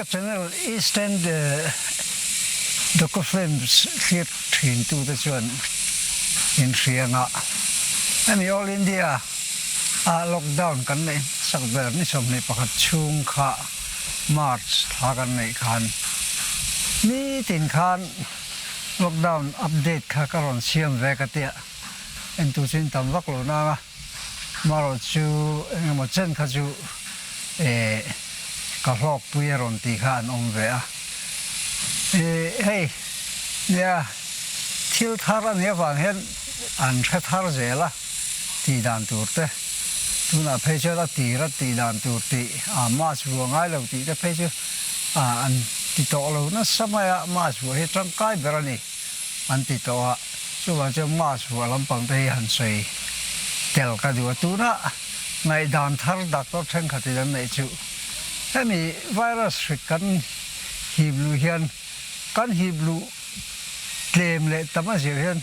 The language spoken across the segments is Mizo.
ka channel East End Docufilms thlir thin tute chuan inhrianga hemi All India a lockdown kan neih hmasak ber ni 21 chhung kha March thla kan neih khan nitin khan lockdown update kha ka rawn siam ve ka tia entu chu in tam vak lo nang a. Marawh chu engemaw chen kha chu eh ka hlawkpui a rawn tih kha an awm ve a. Eh hei nia thil thar a nih avang hian an hre thar zel a tih dan tur te, tunah phei chuan a tir a tih dan tur tih ah mask vuah ngai lo tih te phei chu ah an ti tawh lo nasa mai a, mask vuah hi tangkai ber a ni an ti tawh a. Chuvang chuan mask vuah lampang te hi han sawi tel ka duh a, tuna ngaihdan thar doctor thenkhatin an neih chu hemi virus hrik kan hip luh hian kan hip luh tlem leh tam a zir hian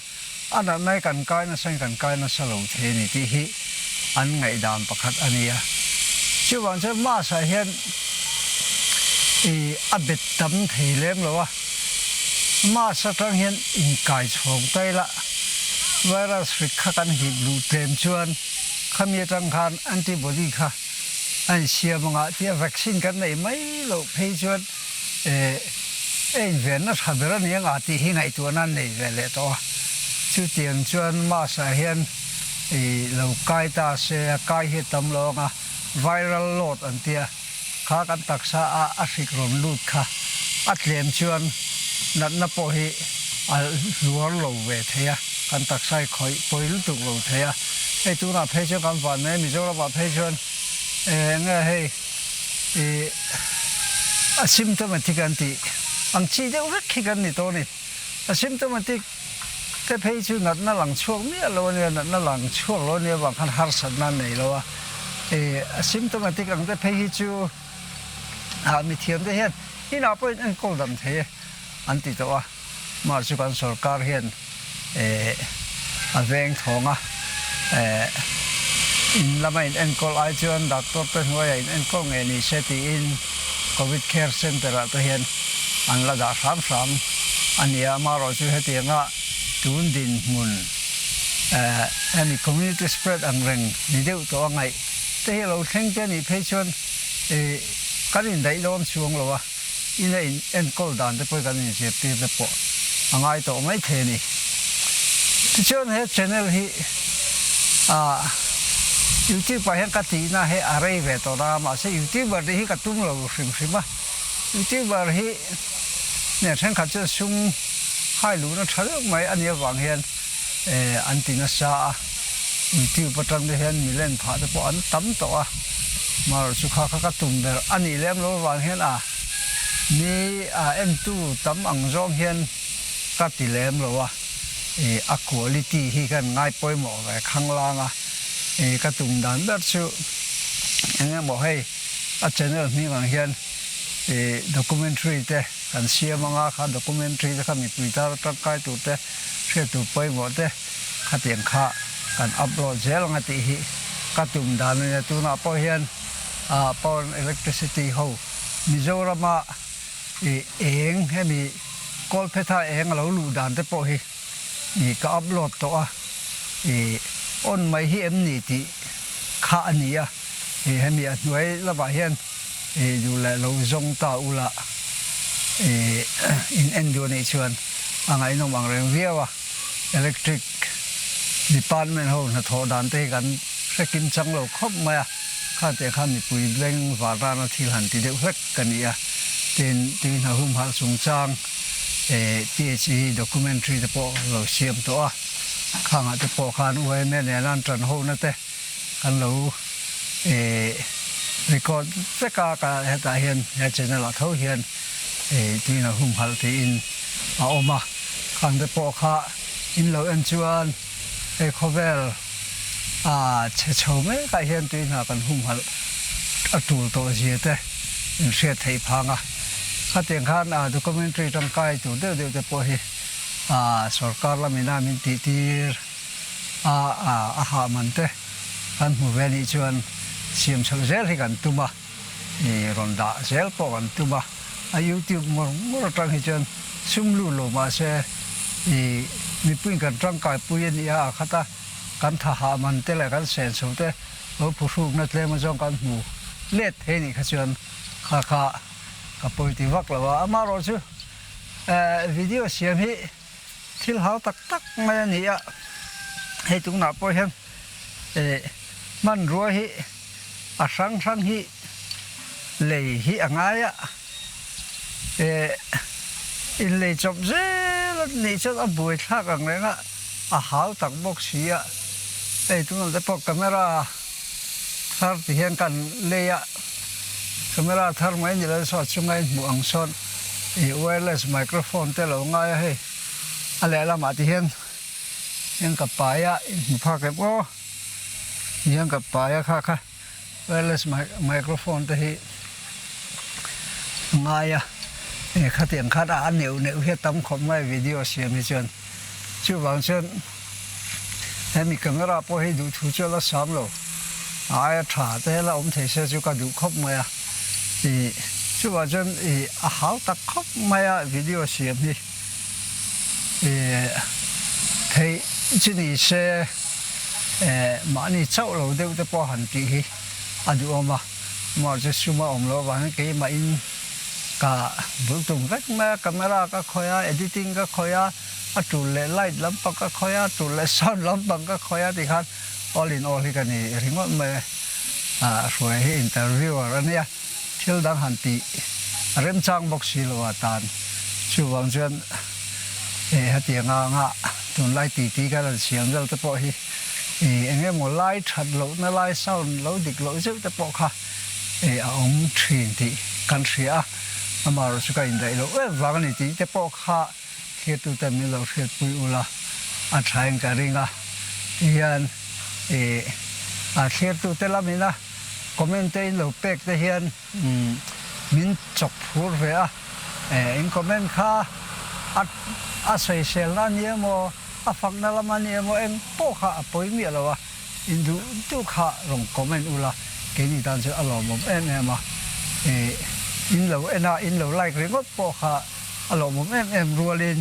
a natna hi kan kai nasa in kan kai nasa lo thei a ni tih hi an ngaihdan pakhat a ni a. Chuvang chuan mask ah hian ih a bet tam thei lem lo a. Mask atang hian inkai chhawng ta ila, virus hrik kha kan hip luh tlem chuan khami atang khan antibody kha a insiam anga tia vaccine kan neih mai loh phei chuan eh a invenna tha ber a ni anga tih hi ngaihtuahna an nei ve leh tawh a. Chutiang chuan mask ah hian ih lo kai ta se a kai hi a tam lo anga viral load an tia. Kha kan taksa a a hrik rawn lut kha a tlem chuan natna pawh hi a hluar lo ve thei a, kan taksa hi khawih pawi lutuk lo thei a. Hei tunah phei chuan kan van mai a, Mizoramah phei chuan eng nge hei ih asymptomatic an tih ang chi deuh vek khi kan ni tawh a ni. Asymptomatic te phei chu natna lang chhuak miah lo a nia, natna lang chhuak lo a nia vang khan harsatna an nei lo a. Ih asymptomatic ang te phei hi chu ah mithiam te hian inah pawhin enkawl dam thei e an ti tawh a. Mah chu kan sorkar hian eh a veng thawng a, eh in lama in enkawl ai chuan doctor te hnuaiah in enkawl ngei ni se tiin Covid Care Centre ah te hian an la dah hram hram a ni a, amaherawh chu hetianga tun dinhmun eh hemi community spread ang reng ni deuh tawh a ngaih te hi a lo thleng te a nih phei chuan eh kan indaih dawn chuang lo a. Ina in enkawl dan te pawh hi kan inzirtir te pawh a ngai tawh mai thei a ni. Tichuan he channel hi ah YouTube ah hian ka tihna hi a rei ve tawh a, mahse YouTuber tih hi ka tum lo hrim hrim a. YouTuber hi nen thenkhat chuan sum hai luhna tha deuh mai a nih avang hian eh an ti nasa a. YouTube atang te hian milen phah te pawh an tam tawh a, marawh chu kha kha ka tum ber a nih lem lo avang hian a mi a entu tam ang zawng hian ka ti lem lo a, ih a quality hi kan ngai pawimawh ve khanglang a, ih ka tum dan ber chu eng emaw hei a channel hming ang hian ih documentary te kan siam anga kha documentary te kha mipui tar tangkai tur te hriat tur pawimawh te. Khatiang kha kan upload zel ang a tih hi ka tum dan a nia. Tunah pawh hian power and electricity ho Mizorama ih eng hemi Kawlphetha eng a lo luh dan te pawh hi ih ka upload tawh a, ih on mai hi em ni tih kha a ni a. Ih hemi a hnuai lamah hian ih duh leh lo zawng ta ula ih in en duh a nih chuan a ngaihnawm ang reng viau a. Electric department ho hnathawh dan te hi kan hre kim chang lo khawp mai a, kha teh khan mipui leng var rana thil han ti deuh hlek ka ni a, tin tui hna humhalh chungchang eh PHE documentary te pawh lo siam tawh a, khangah te pawh khan UMA nena an tan hona te kan lo eh record vek a, ka hetah hian he channel ah tho hian eh tui hna humhalh tiin a awm a. Khang te pawh kha in lo en chuan hei khawvel a chhe chho mekah hian tui hna kan humhalh a tul tawh zia te in hriat theih phang a. Khatiang khan a documentary tangkai tur deuh deuh te pawh hi a sorkar lamina min tih tir a a hah man te kan hmu ve nih chuan siam chhoh zel hi kan tum a, rawn dah zel pawh kan tum a. A youtube ngawr ngawr atang hi chuan sum lut lo mahse ih mipuiin kan tangkai pui a nih a a khat a, kan tha hah man te leh kan senso te lo phuhrukna tlem azawng kan hmu let thei nih kha chuan kha kha ka pawi ti vak lo a. Amaherawhchu video siam hi thil hau tak tak mai a ni a, hei tunah pawh hian eh hmanrua hi a hrang hrang hi lei hi a ngai a, eh inlei chawp zel a nih chuan a buai thlak ang reng a, a hau tak bawk si a, hei tunah te pawh camera thar ti hian kan lei a, camera thar mai ni lo saw a chunga inhmuh ang sawn ih wireless microphone te lo ngai a hei a lehlamah ti hian hian ka pai a inhmu phak em aw hian ka pai a kha kha wireless microphone te hi a ngai a eng khatiang khan a neuh neuh hi a tam khawp mai video siam hi chuan chuvang chuan hemi camera pawh hi duhthu chu a la sam lo a aia tha te la awm thei se chu ka duh khawp mai a ih chuvang chuan ih a hau tak khawp mai a video siam hi ih theih chu ni se eh mahni chauh lo deuh te pawh han tih hi a duhawm a maw chu sum a awm loh avangin keimahin ka bul tum vek mai a camera ka khawih a editing ka khawih a a tul leh light lampang ka khawih a a tul leh sound lampang ka khawih a tikhan all in all hi ka ni ringawt mai a hruai hi interviewer a nia thil dang han tih a remchang bawk si lo a tan chuvang chuan eh hetiang anga tunlai titi kan han siam vel te pawh hi ih eng emaw lai that lohna lai sound lo dik loh zeuh te pawh kha eh a awm thin tih kan hria a amaherawhchu chu ka indaih loh em vang a ni tih te pawh kha Thirtute min lo hriatpui ula a thain ka ring a, tihian ih a thirtute lamina comment te in lo pek te hian min chawk phur ve a, in comment kha a a sawiselna a ni emaw a fakna lam a ni emaw eng pawh kha a pawi miah lo a, in duh duh kha rawn comment ula keini tan chuan a lawmawm em em a, ih in lo en a in lo like ringawt pawh kha A lawmawm em em rualin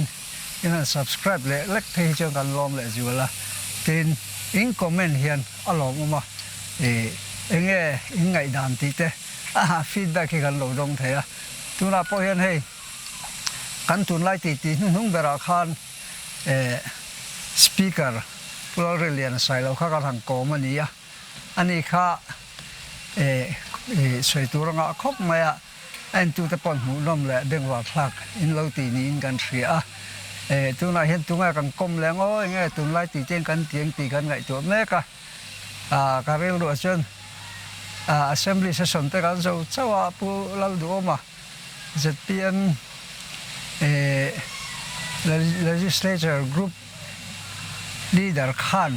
in han subscribe leh lek phei hi chuan kan lawm leh zual a, tin in comment hian a lawmawm a, ih enge in ngaihdan tih te feedback hi kan lo dawng thei a, tunah pawh hian hei kan tunlai titi hnuhnung berah khan eh speaker Pu Lalriliana Sailo kha kan han kawm a ni a, ani kha eh sawi tur a ngah khawp mai a. A entute pawh hmuhnawm leh bengvar thlak in lo tih niin kan hria a. Eh, tunah hian tunge kan kawm leh ang aw, enge tunlai tih te kan ti ang tih kan ngaihtuah mek a. Ah, ka rilruah chuan ah Assembly session te kan zo chauh a, Pu Lalduhawma zpm eh Legislature Group Leader khan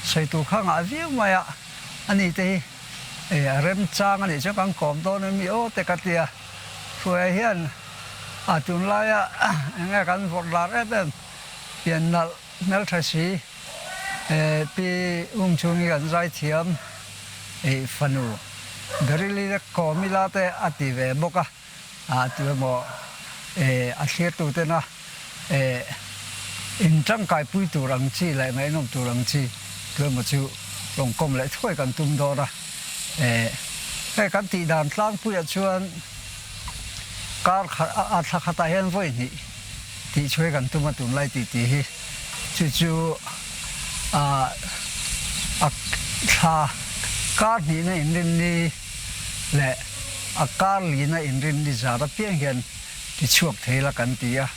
sawi tur kha ngah viau mai a, ani te hi E a remchang a nih chuan kan kawm dawn em i aw te ka tia. Hruaia hian a tunlaia eng nge kan vawrh lar em em pian nalh hmeltha si e pi um chhung hi kan zaithiam e fanu Berili te kawm ila te a ti ve bawk a. A tu emaw eh a thlirtu tena eh in tangkai pui tur ang chi leh ngaihnawm tur ang chi tu emaw chu rawn kawm leh thuai kan tum dawn a. Eh hei kan tih dan tlangpuiah chuan kar khat a thla khatah hian vawi hnih tih chhuai kan tum a tunlai tih tih hi chu chu a a thla kar hnihna inrinni leh a kar lina inrin ni zar apiang hian ti chhuak thei la kan ti a,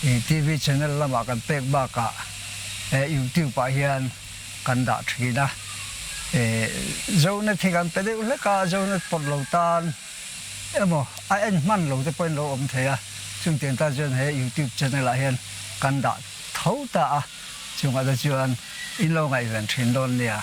ih TV channel lamah kan pek bakah eh YouTube ah hian kan dah thin a, eh Zonet hi kan pe deuh hlek a, Zonet pawt lo tan emaw a en hman lo te pawhin lo awm thei a, chungtiang tan chuan he YouTube channel ah hian kan dah tho ta a, chungah te chuan in lo ngaihven thin dawn nia.